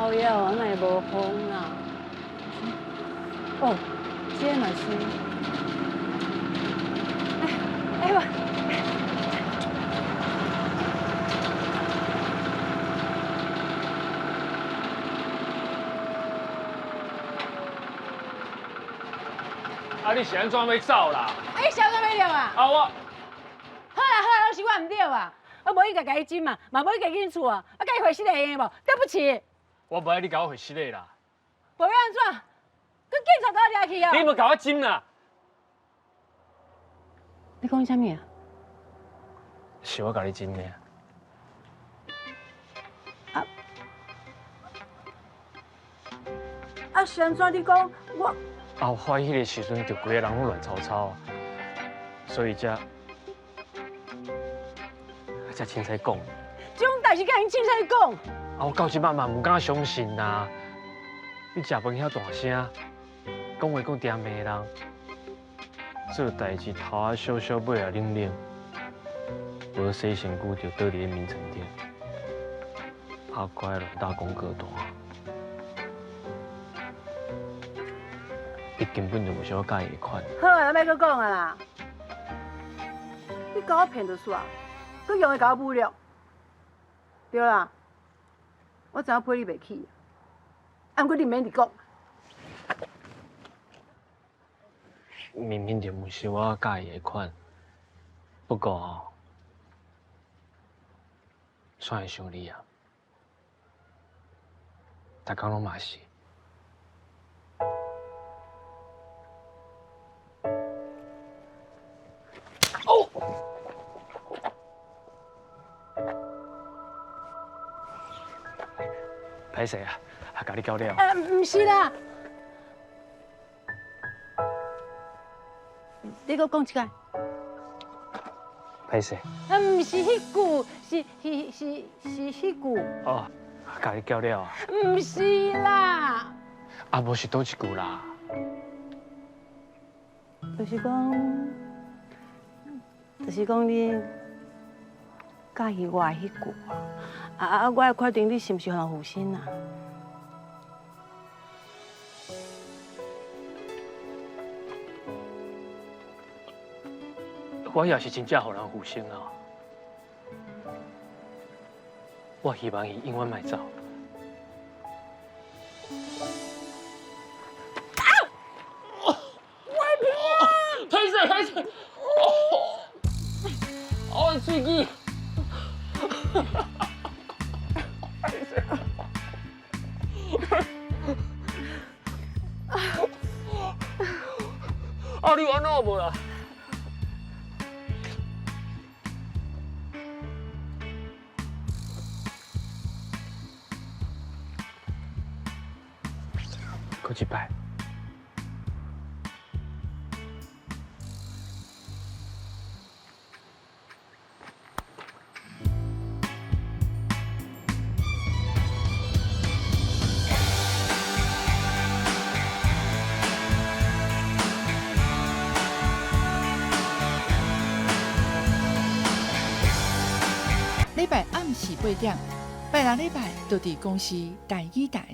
靠腰，哪會無風啦？哦，這個嘛是。哎哎我。啊！你是按怎欲走啦？啊！你是按怎欲掠啊？啊我。好啦好啦，攏是我毋對啊！我無應該共伊斟啊，嘛無應該進厝啊，啊，共伊回失禮會用無？對不起。我無愛你共我回失禮啦。無欲按怎？閣警察共我掠去啊！你無共我斟啦？你講啥物啊？是我共你斟的。啊啊！是按怎？你講我？啊！我彼个時陣就規个人攏亂糟糟，所以才凊彩講。這種代誌敢用凊彩講？啊！我到這擺嘛毋敢相信啊！你食飯遐大聲，講話閣定罵人，做代誌頭仔燒燒，尾仔冷冷，無洗身軀就倒佇咧眠床頂，阿乖亂打廣告單。你根本就毋是我佮意的款。好啊，莫閣講啊啦！你共我騙就煞，閣用來共我侮辱。對啦，我知影批你袂起，啊，毋過你毋免直講。明明就毋是我佮意的款，不過吼，算會想你啊，逐工攏嘛是。歹勢啊，啊，共你攪了。毋是啦，你閣講一擺。歹勢。啊，毋是彼句，是是是是彼句。哦，共你攪了啊。毋是啦。啊，無是佗一句啦。就是講，就是講你佮意我的彼句啊。啊啊！我愛決定你是毋是予人負心啊？我也是真正予人負心啊！我希望伊永遠莫走。啊！我的鼻啊！歹勢歹勢！我的喙齿。啊！你有按怎無啦？閣一擺。禮拜暗時八點，拜六禮拜就佇公視台語台。